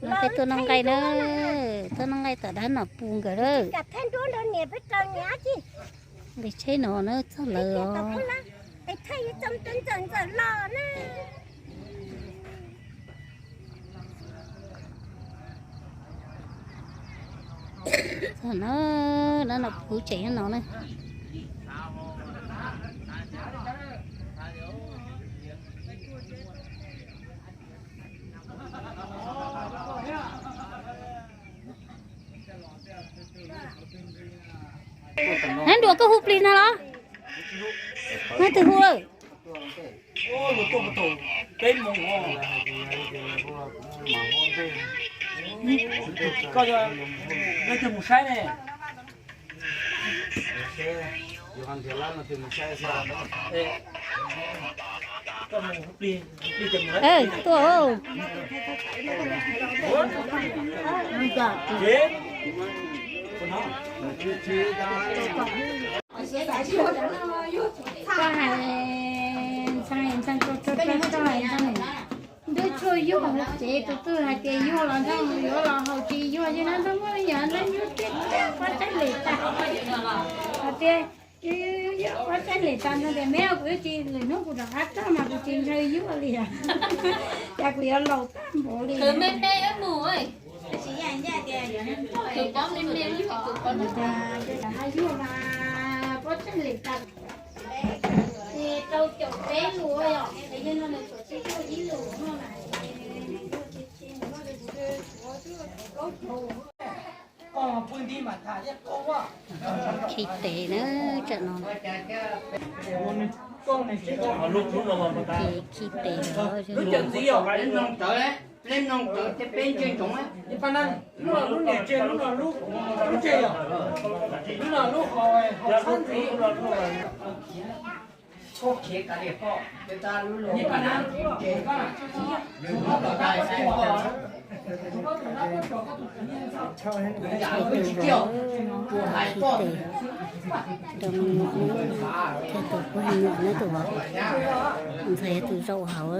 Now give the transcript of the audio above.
Nqaij tuaj noj nqaij na, tuaj noj nqaij tom dab nom pus nkawd lawm. Nqis tsheb no na txog lawm os. Txog no, dab nom pus tseem nyob no na. Nab Nruas, koj hu plig no los? Nab twg hu lawm? Koj yog leej twg mus saib ne? Tuaj. Koj hais ntxhee ntxhee, koj hais ntxhee, ntuj tshuaj yuag tsev, tus twg hais tias yuag los nrog yuav los haus tsis yuag, yog nrog muaj yog nrog yuag tiag tiag, pob tsaib lem tas. Hais tias pob tsaib lem tas no tias me, kuv yuav tsis, lwm hnub kuv rov qab tuaj mas kuv tsis ntshaw yuag li. Cas kuv yuav laus tag npaum li. Yuag mas pob tsaib lem tas. Rau caum peb lus yom, yog no nws tsuas tsis yuag ib lus no mas. Khi tes na, tsam no khi tes lawm. Tus vauv khi tes rau me nyuam, thiab tus kuj he nyuam na, tus vauv ntxhais yog tus zaum hauv.